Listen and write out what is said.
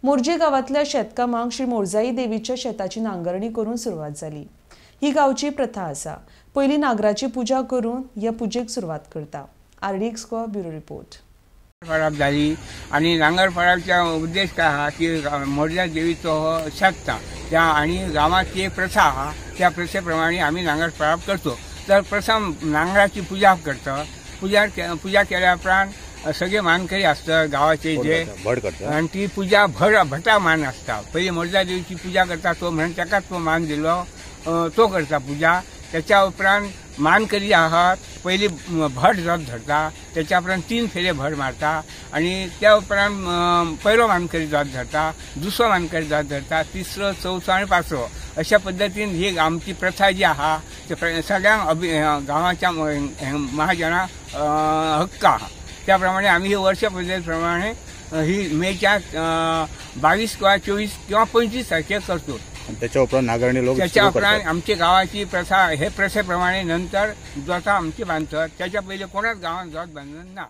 मोरजे गांवांतल्या शेतकामाक श्री मोरजाई देवीच्या शेताची नांगरणी करून सुरवात जाली. ही गांवची प्रथा आसा. पयली नागराची पुजा करून ह्या पुजेक सुरवात करता. RDX Goa bureau report. परब जाली आनी नांगर परबचा उद्देश काय आहा की मोरजा देवीचो हो शेत त्या आनी गांवांत एक प्रथा आहा त्या प्रथे प्रमाणे आमी नांगर परब करतो. तर प्रथम नांगराची पुजा करता. पुजा केल्या उपरांत सगळे मानकरी आसता गांवाचे जे आनी ती पुजा भटा मान आसता. पयली मोरजा देवीची पुजा करता तो म्हणून ताकाच तो मान दिलो तो करता पुजा. त्याच्या उपरांत मानकरी आहात पयली भट जोत धरता, त्याच्या उपरांत 3 फेरे भट मारता आनी त्या उपरांत पयलो मानकरी जोत धरता, दुसरो मानकरी जोत धरता, तिसरो, चवथो आनी पांचवो. अशा पद्दतीन ही आमची प्रथा जी आहा ते सगळ्यांक गांवाच्या महाजनां हक्क आहा. त्या प्रमाणे आमी ही वर्ष पद्दती प्रमाणे ही मेच्या 22 किंवा 24 किंवा 25 तारखेक करतो. त्याच्या उपरांत नागरणी लोक त्याच्या उपरांत आमच्या गावाची प्रथा हे प्रथेप्रमाणे नंतर जोता आमची बांधतात. त्याच्या पयलीं कोणाच गांवांत जोत बांदून ना.